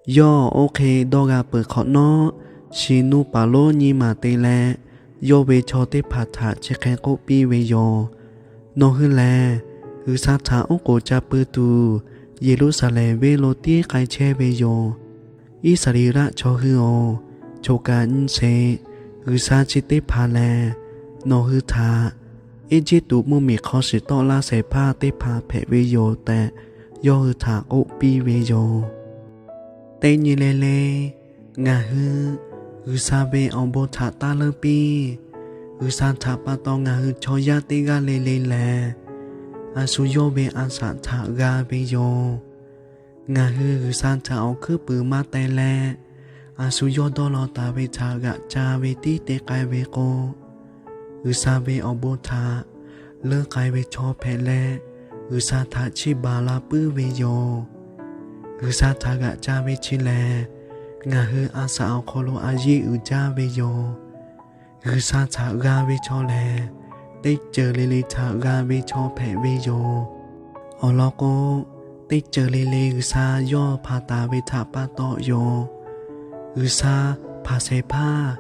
Yawˇ oˇ hk'e dawˇ g'a peuˬ hk'awꞈ nawˉ, shi nuˇ paˍ lonˉ nyiˇ maˬ te leh, yawˇ ve chaw teˇ hpaˍ htaꞈ chi hk'e k'oˆ piˇ ve yoˬ. Nawˬ hui lehˬ, G'uiˬsha htaꞈ oˉ k'oˍ ca pui tuˬ, Yeˍruˆsaˍlehnˍ venˇ lo tiˉ k'ai chehˇ ve yoˬ. Iˉsaˍreˍlaˆ chaw hui-oˬ, choˬ kaꞈ nyi sheˍ. G'uiˬsha chi teˇ hpaˍ lehˬ, nawˬ hui htaꞈ Eˇjiˇtuꞈ mvuhˇmiˬ hk'aw shiˍ tawˆ laˇ shehˍ hpaˇ teˇ hpaˍ hpehꞈ ve yoˬ tehꞈ, yawˇ hui htaꞈ k'oˆ piˇ ve yoˬ. Teˇ nyi le le, ngaˬ hui G'uiˬsha ve awˬ bon htaꞈ taˇ leuˉ piˇ. G'uiˬsha htaꞈ pa taw ngaˬ hui chaw yaˇ teˇ g'aˇ le le lehˬ, a shu yawˇ ve a shaꞈ htaꞈ g'a ve yoˬ. Ngaˬ hui G'uiˬsha htaꞈ awˬ hkuiˉ puiˍ maˇ teh leh, a shu yawˇ dawˇ law taˍ ve htaꞈ g'aꞈ ca ve tiˉ te k'ai ve k'o, G'uiˬsha ve awˬ bon htaꞈ leuˉ k'ai ve chaw hpehꞈ leh, G'uiˬsha htaꞈ chiˇ baˬ la puiˉ ve yoˬ. G'uiˬsha htaꞈ g'aꞈ ca ve chi lehˬ, ngaˬ hui a shaꞈ awˬ hk'aw lo a yeˇ uiˍ jaˇ ve yoˬ. G'uiˬsha htaꞈ g'a ve chaw lehˬ, teˇ ceuˬ le le htaꞈ g'a ve chaw hpehꞈ ve yoˬ. Awˬ lawn k'o, teˇ ceuˬ le le G'uiˬsha yawˇ hpanˍ taˍ ve htaꞈ pa taw yoˬ. G'uiˬsha hpanˍ shehˍ hpaˇ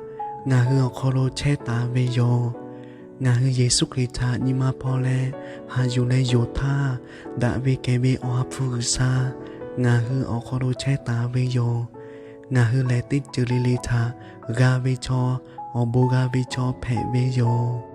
ngaˬ hui awˬ hk'aw lo chehˇ taˍ ve yoˬ. Ngaˬ hui Yeˍsuˆ Hkriꞈ htaꞈ nyi ma hpaw leh haꞈ yuˬ leh yonˍ htaˇ, daꞈ ve kehˬ ve Awˬ ha hpu G'uiˬsha ngaˬ hui awˬ hk'aw lo chehˇ taˍ ve yoˬ. Ngaˬ hui lehˬ, teˇ ceuˬ le le htaꞈ g'a ve chaw, awˬ bon g'a ve chaw hpehꞈ ve yoˬ.